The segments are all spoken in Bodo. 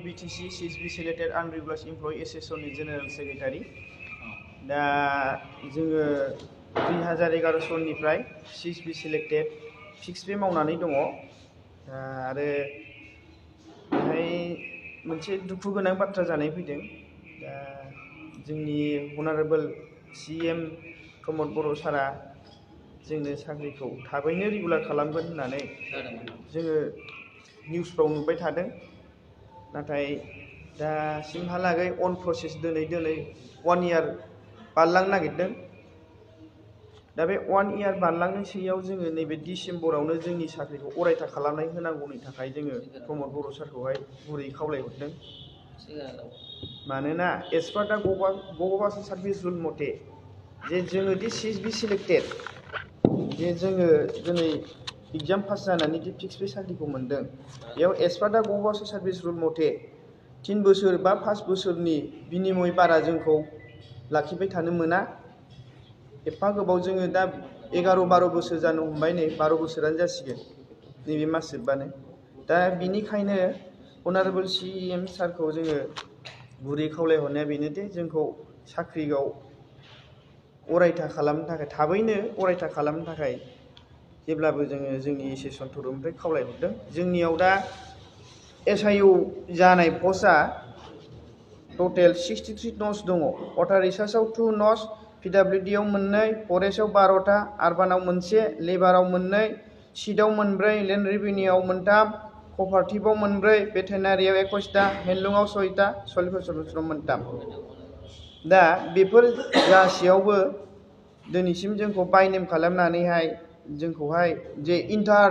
BTC CSB selected unregularized employee Associationनि General Secretary दा जोङो 2011 सननिफ्राय CSB selected फिक्स पे मावनानै दङ आरो बेहाय मोनसे दुखु गोनां बाथ्रा जानाय फैदों दा जोंनि अनारेबल CM प्रमद बर' सारा जोंनो साख्रिखौ थाबैनो रेगुलार खालामगोन होननानै जोङो निउसफ्राव नुबाय थादों नाथाय दासिमहालागै अन प्रसेस दोनै 1 इयार बारलांनो नागिरदों दा बे 1 इयार बारलांनोसैयाव जोङो नैबे डिसेम्बरावनो जोंनि साख्रिखौ अरायथा खालामनाय होनांगौनि थाखाय जोङो प्रमद बर' सारखौहाय गुरै खावलायहरदों मानोना एस पार दा गभर्नमेन्ट सार्भिस रुल मथे जे जोङो दि CSB सिलेक्टेड जे जोङो दिनै एग्जाम पास जानानै दि फिक्स पे साख्रिखौ मोनदों बेयाव एस पार दा गभर्नमेन्ट सार्भिस रुल मथे 3 बोसोर बा 5 बोसोरनि बिनिमय बारा जोंखौ लाखिबाय थानो मोना एफा गोबाव जोङो दा 11-12 बोसोर जानो हमबाय नै 12 बोसोरानो जासिगोन नैबे मास जोबबानो दा बिनिखायनो अनारेबल CM सारखौ जोङो गुरै खावलायहरनाया बेनो दे जोंखौ साख्रियाव अरायथा खालामनो थाखाय थाबैनो अरायथा खालामनो थाखाय जेब्लाबो जोङो जोंनि एसोसिएशन थरफनिफ्राय खावलायहरदों जोंनियाव दा SIO जानाय पस्टआ टटेल 63 न'स दङ वाटार रिसार्चआव 2 न'स PWD आव 2 फरेस्टआव 12टा आर्बानाव 1 लेबाराव 2 सीडआव 4 लेन्ड रेभिनिउआव 3 कपारेटिभआव 4 भेटेनारियाव 21टा हेन्डलुमआव 6टा सइल कन्जर्भेशनाव 3 दा बेफोर गासैयावबो दिनैसिम जोंखौ बायनेम खालामनानैहाय जोंखौहाय जे इन्टार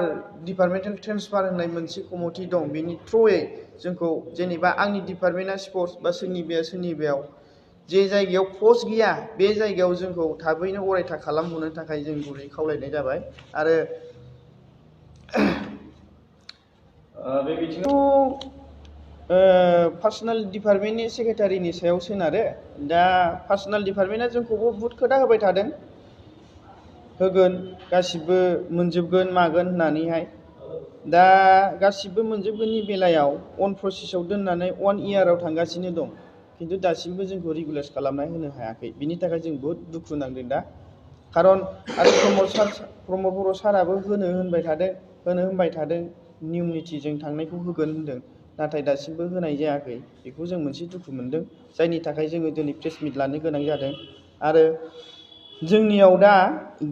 डिपार्टमेन्टेल ट्रेन्सफार होननाय मोनसे कमिटि दं बेनि थ्रुयै जोंखौ जेनेबा आंनि डिपार्टमेन्टआ स्पर्ट्स बा सोरनिबायाव जे जायगायाव पस्ट गैया बे जायगायाव जोंखौ थाबैनो अरायथा खालामहरनो थाखाय जों गुरै खावलायनाय जाबाय आरो बे बिथिङाव पार्सनेल डिपार्टमेन्टनि सेक्रेटारिनि सायाव सोनारो दा पार्सनेल डिपार्टमेन्टआ जोंखौबो बुहुद खोथा होबाय थादों होगोन गासिबो मोनजोबगोन मागोन होननानैहाय दा गासिबो मोनजोबगोननि बेलायाव अन प्रसेसआव दोननानै 1 इयाराव थांगासिनो दं खिन्थु दासिमबो जोंखौ रेगुलाराइज खालामनाय होनो हायाखै बिनि थाखाय जों बुहुद दुखु नांदों दा खारन आरो प्रमद बर' साराबो होनबाय थादों नियम निथिजों थांनायखौ होगोन होनदों नाथाय दासिमबो होनाय जायाखै बेखौ जों मोनसे दुखु मोनदों जायनि थाखाय जोङो दिनै प्रेस मिट लानो गोनां जादों आरो जोंनियाव दा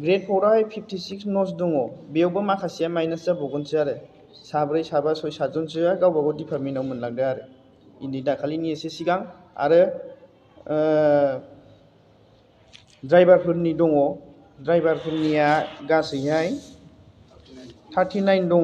ग्रेड 4आवहाय 56 न'स दङ बेयावबो माखासेया माइनास जाबावगोनसो आरो 4 5 6 7 जनसोआ गावबा गाव डिपार्टमेन्टआव मोनलांदों आरो इनि दाखालिनि एसे सिगां आरो ड्राइभारफोरनि दङ ड्राइभारफोरनिया गासैहाय 39 दङ